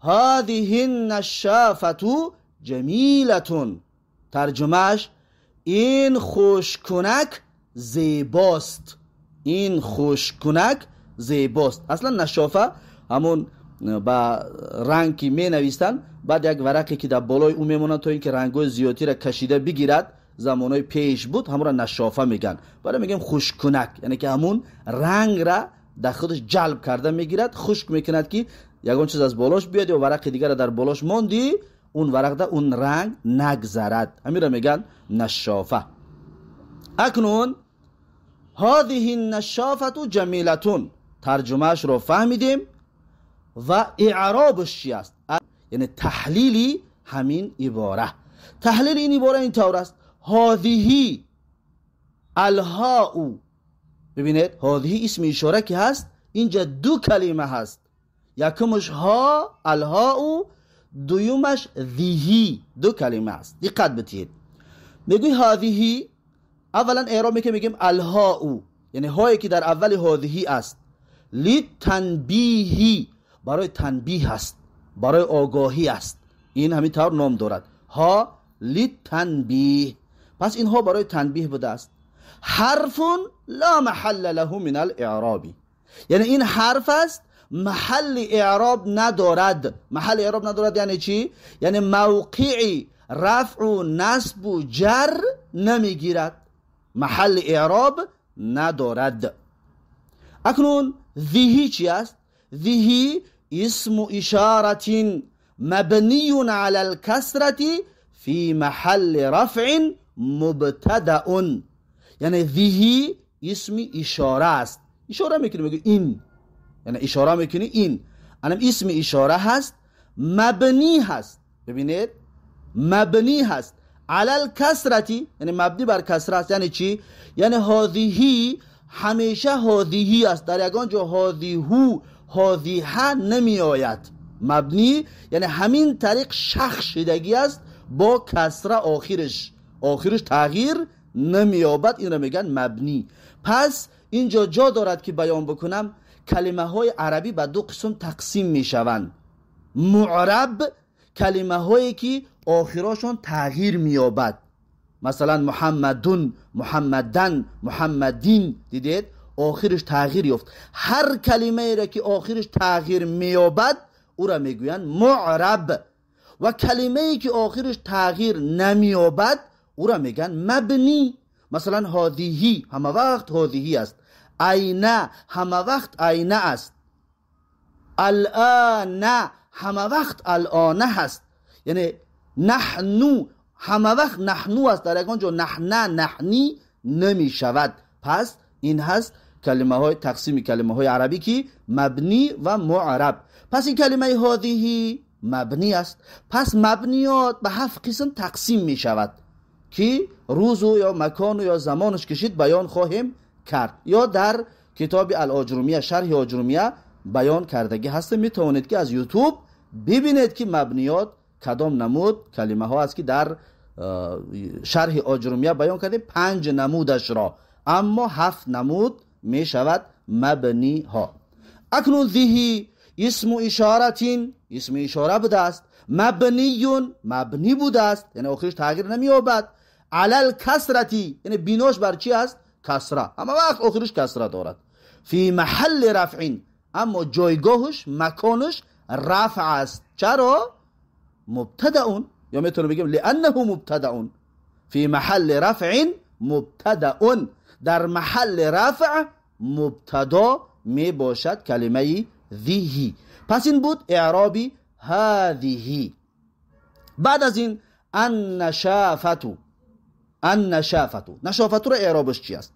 هذه النشافة جمیلة. ترجمهش این خشکنک زیباست. این خشکنک زیباست. اصلا نشافه همون با رنگ که می نویسن، بعد یک ورقی که در بالای او میمونن تا اینکه رنگای زیادی را کشیده بگیرد، زمانای پیش بود، همون را نشافه میگن. برای میگیم خشکنک، یعنی که همون رنگ را در خودش جلب کرده میگیرد، خشک میکند که یگان چیز از بالاش بیاد یا ورق دیگر را در بالاش ماندی، اون ورق در اون رنگ نگذرد. همین را میگن نشافه. اکنون هذه النشافة جمیلة، ترجمهش رو فهمیدیم و اعرابش چی است؟ یعنی تحلیلی همین عباره. تحلیل این عباره این طور است: هذه الهاء. ببینید هذه اسم اشاره که هست، اینجا دو کلمه هست، یکمش ها الهاء، دویمش ذیهی، دو کلمه است. دقت بتید. میگوی هذه، اولا اعراب که میگیم الهاء، یعنی هایی که در اول هذه است، لتنبیهی، برای تنبیه است، برای آگاهی است، این همین طور نام دارد، ها لتنبیه. پس اینها برای تنبیه بوده است. حرف لا محل له من الاعراب، یعنی این حرف است محل اعراب ندارد. محل اعراب ندارد یعنی چی؟ یعنی موقع رفع و نصب و جر نمیگیرد، محل اعراب ندارد. اکنون ذیهی چی است؟ ذیهی اسم اشارة مبنی علی الکسرة فی محل رفع مبتدأ. یعنی ذیهی اسم اشاره است، اشاره میکنی میگه این، یعنی اشاره میکنی این، انم اسم اشاره هست، مبنی هست. ببینید مبنی هست علی الکسرة، یعنی مبنی بر کسره است. یعنی چی؟ یعنی هذه همیشه هذه است، در یگان جا هذه هذه نمی آید. مبنی یعنی همین طریق شخص شدگی است با کسره آخرش، آخرش تغییر نمی‌یابد، این را میگن مبنی. پس اینجا جا دارد که بیان بکنم کلمه های عربی به دو قسم تقسیم میشوند. معرب کلمه هایی که آخراشون تغییر می‌یابد، مثلا محمدون، محمدن، محمدین، دیدید آخرش تغییر یافت. هر کلمه ای را که آخرش تغییر می‌یابد او را میگویند معرب، و کلمه ای که آخرش تغییر نمی‌یابد او را میگن مبنی. مثلا هذه همه وقت هذه است، اینه همه وقت اینه است، الان همه وقت الان هست، یعنی نحنو همه وقت نحنو است، در یگان جا نحنه نحنی نمی شود. پس این هست کلمه های تقسیم کلمه های عربی که مبنی و معرب. پس این کلمه هذه مبنی است. پس مبنیات به 7 قسم تقسیم می شود که روز و یا مکان و یا زمانش کشید بیان خواهیم کرد، یا در کتاب الاجرومیه شرح آجرومیه بیان کردگی هست. می توانید که از یوتیوب ببینید که مبنیات کدام نمود کلمه ها است که در شرح آجرومیه بیان کرده، 5 نمودش را، اما 7 نمود می شود مبنی ها. اکنون ذهی اسم اشارتین، اسم اشاره بوده است، مبنیون مبنی بوده است، یعنی آخرش تغییر نمی‌یابد، علی الکسرتی یعنی بیناش بر چی است؟ کسره، اما وقت آخرش کسره دارد. فی محل رفع، اما جایگاهش مکانش رفع است. چرا؟ مبتدأ، یا میتونم بگیم لأنه مبتدأ، فی محل رفع مبتدأ، در محل رفع مبتدا می باشد کلمه ذیهی. پس این بود اعرابی هذه. بعد از این النشافتو، النشافتو، نشافتو را اعرابش چی است؟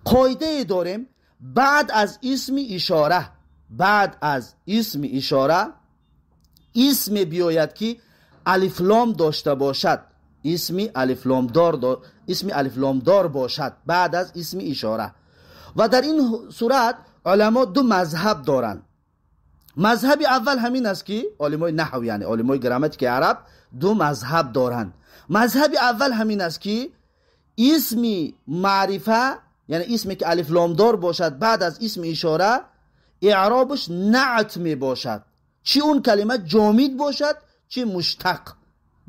قاعده داریم بعد از اسم اشاره، بعد از اسم اشاره اسم بیاید که الف لام داشته باشد، اسم الف لام دار، اسم الف لام دار باشد بعد از اسم اشاره. و در این صورت علما دو مذهب دارند. مذهب اول همین است که علمای نحو، یعنی علمای گراماتیک عرب دو مذهب دارند. مذهب اول همین است که اسم معرفه، یعنی اسمی که الف لام دار باشد بعد از اسم اشاره، اعرابش نعت می باشد. چی اون کلمه جامد باشد چی مشتق،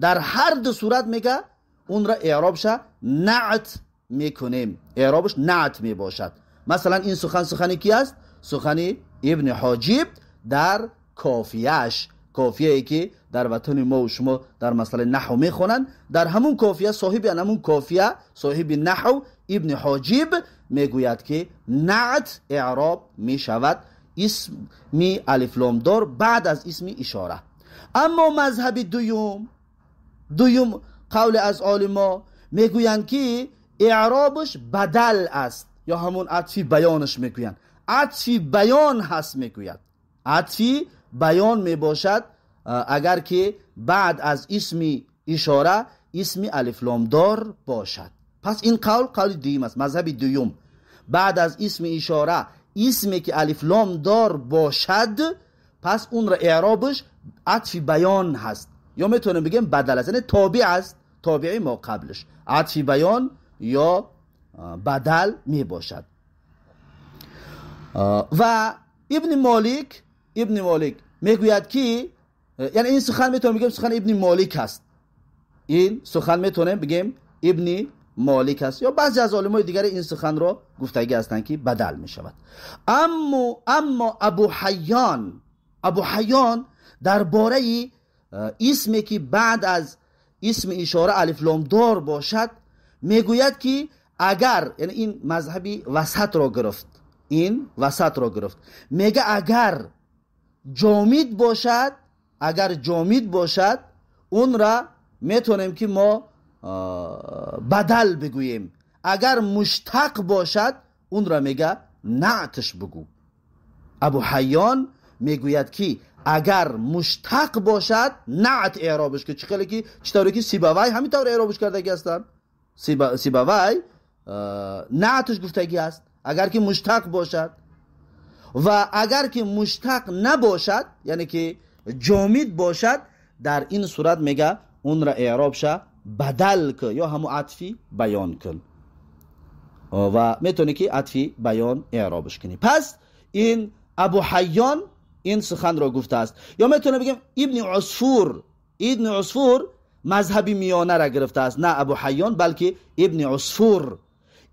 در هر دو صورت میگه اون را اعرابش نعت میکنیم، اعرابش نعت میباشد. مثلا این سخن سخنی کی است؟ سخن ابن حاجب در کافیهش، کافیه ای که در وطن ما و شما در مسئله نحو میخوانند، در همون کافیه صاحب همون کافیه صاحب نحو ابن حاجب میگوید که نعت اعراب میشود اسمی الف لام دار بعد از اسم اشاره. اما مذهب دویم قول از عالما میگویند که اعرابش بدل است یا همون عطفی بیانش میگویند، عطفی بیان هست میگوید، عطفی بیان میباشد اگر که بعد از اسم اشاره اسم الف لام دار باشد. پس این قول قول دویم است، مذهب دویم، بعد از اسم اشاره اسمی که الف لام دار باشد پس اون را اعرابش عطف بیان هست، یا میتونیم بگیم بدل است، یعنی تابع است، تابع ما قبلش، عطف بیان یا بدل می باشد. و ابن مالک میگوید که، یعنی این سخن میتونیم بگیم سخن ابن مالک هست، این سخن میتونیم بگیم ابن مالک است یا بعضی از علمای دیگر این سخن را گفتگی هستند که بدل می شود. اما ابو حیان درباره اسمی که بعد از اسم اشاره الف لام دار باشد میگوید که اگر، یعنی این مذهبی وسط را گرفت، این وسط را گرفت، میگه اگر جامد باشد، اگر جامد باشد اون را میتونیم که ما بدل بگوییم، اگر مشتق باشد اون را میگه نعتش بگو. ابو حیان میگوید که اگر مشتق باشد نعت اعرابش که چخیلی که چطوری که سیبوی همین طور اعرابش کردگی هستن، سیبوی نعتش گفتگی است اگر که مشتق باشد، و اگر که مشتق نباشد یعنی که جامد باشد در این صورت میگه اون را اعراب شه بدل که یا همو عطفی بیان کن و میتونی که عطفی بیان اعرابش کنی. پس این ابو حیان این سخن را گفته است. یا میتونه بگیم ابن عصفور مذهبی میانه را گرفته است، نه ابو حیان بلکه ابن عصفور.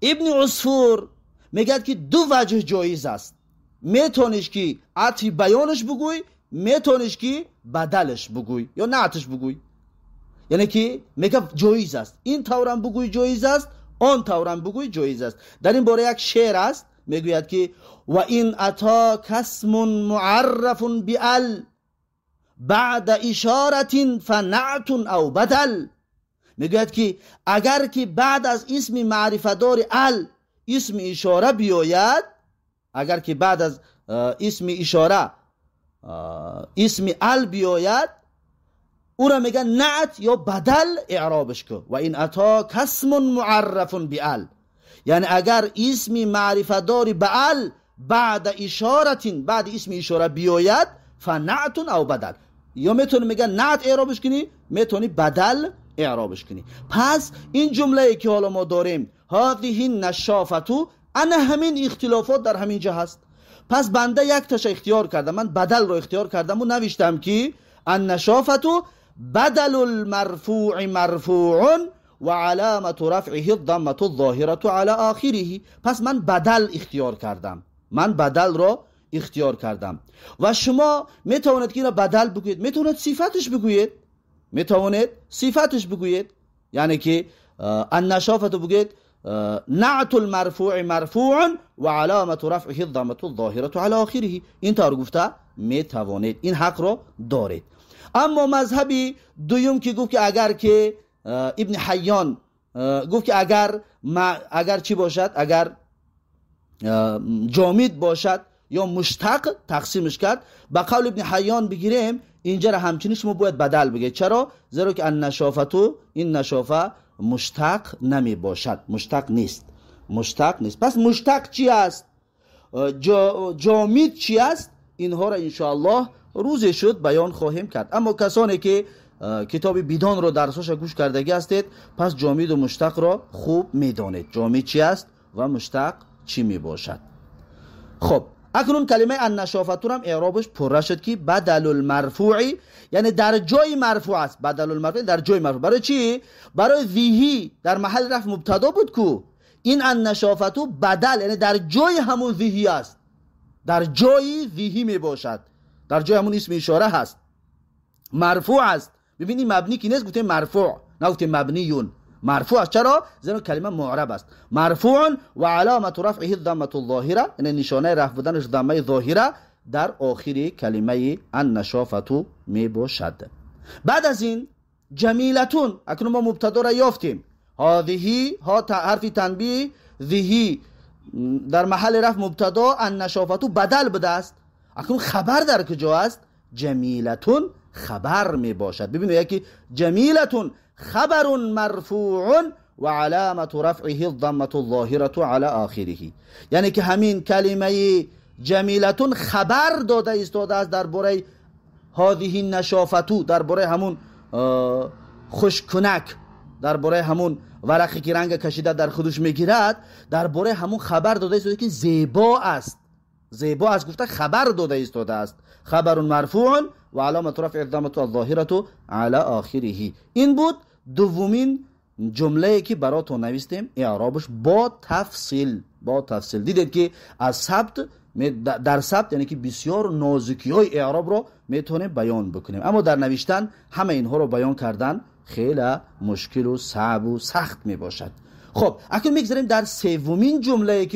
ابن عصفور میگه که دو وجه جایز است، میتونیش که عطفی بیانش بگوی، میتونیش که بدلش بگوی یا نعتش بگوی، یعنی که میگه جایز است، این طورم بگوی جایز است، آن طورم بگوی جایز است. در این باره یک شعر است میگوید که و این اتا کسم معرف بال بعد اشارت فنعت او بدل. میگوید که اگر که بعد از اسم معرفه دار ال اسم اشاره بیاید، اگر که بعد از اسم اشاره اسم ال بیاید او را میگن نعت یا بدل اعرابش کن. و این اتا کسم معرف بال، یعنی اگر اسم معرفه داری به ال بعد اشارت بعد اسم اشاره بیاید فنعت او بدل، یا میتونی میگن نعت اعرابش کنی، میتونی بدل اعرابش کنی. پس این جمله که حالا ما داریم هذه النشافة، انا همین اختلافات در همین جا هست. پس بنده یک تاش اختیار کردم، من بدل رو اختیار کردم و نوشتم که النشافة بدل المرفوع مرفوع و علامة رفعه الضمة الظاهرة على آخره. پس من بدل اختیار کردم، من بدل رو اختیار کردم و شما میتوانید که اینو بدل بگویید، میتوانید صفتش بگویید، میتوانید صفتش بگویید، یعنی که النشافة بگویید نعت المرفوع مرفوع و علامة رفعه الضمة الظاهرة على آخره. این طور گفته میتوانید، این حق رو دارید. اما مذهبی دویم که گفت که اگر که ابن حیان گفت که اگر چی باشد، اگر جامد باشد یا مشتق تقسیمش کرد، با قول ابن حیان بگیریم اینجا را همچنین شما باید بدل بگید. چرا؟ زیرا که النشافتو این نشافه مشتق نمی باشد، مشتق نیست، مشتق نیست. پس مشتق چی است؟ جامد چی است؟ اینها را انشاءالله روز شد بیان خواهیم کرد. اما کسانی که کتاب بیدان رو درساش گوش کردگی هستید پس جامد و مشتق را خوب میدانید، جامد چی است و مشتق چی می باشد. خب Акнун калимаи аннашофату ҳам эъробаш пурра шуд, ки бадалул марфуи, яъне дар ҷои марфуъ аст. Бадалул марфуъ дар ҷои марфуъ. Барои чӣ? Барои зиҳӣ дар маҳалли рафъ мубтадо буд ку. Ин аннашофату бадал, яъне дар ҷои ҳамун зиҳӣ аст, дар ҷои зиҳӣ мебошад, дар ҷои ҳамун исми ишора ҳаст, марфуъ аст. Бибин, ин мабни ки нест, гуфтем марфуъ, нагуфтем мабниюн. Марфуъ аст. Чаро? Зеро калима муъраб аст. Марфуъун ва аломату рафъиҳи даммату зоҳира, яъне нишонаи рафъ буданаш даммаи зоҳира дар охири калимаи аннашофату мебошад. Баъд аз ин ҷамилатун, акнун мо мубтадоро ёфтем. Ҳозиҳи, ҳо ҳарфи танбиҳ, зиҳи дар маҳалли рафъ мубтадо, аннашофату бадал будааст. Акнун хабар дар куҷо аст? Ҷамилатун хабар мебошад. Бибинед, яки ҷамилатун خبر مرفوع و علامة رفعه الضمة الظاهرة على آخره. یعنی که همین کلمه جمیلتون خبر داده ایستاده است درباره هذه النشافتو، درباره همون خشکنک، درباره همون ورقی که رنگ کشیده در خودش میگیرد، درباره همون خبر داده ایستاده که زیبا است. زیبا است گفته خبر داده ایستاده است. خبر مرفوع و علامة رفع الضمة الظاهرة على آخره. این بود دومین جمله که براتون نوشتیم، اعرابش با تفصیل. با تفصیل دیدید که از ثبت در ثبت، یعنی که بسیار نازکی های اعراب رو میتونیم بیان بکنیم، اما در نوشتن همه اینها رو بیان کردن خیلی مشکل و صعب و سخت میباشد. خب اکنون میگذاریم در سومین جمله که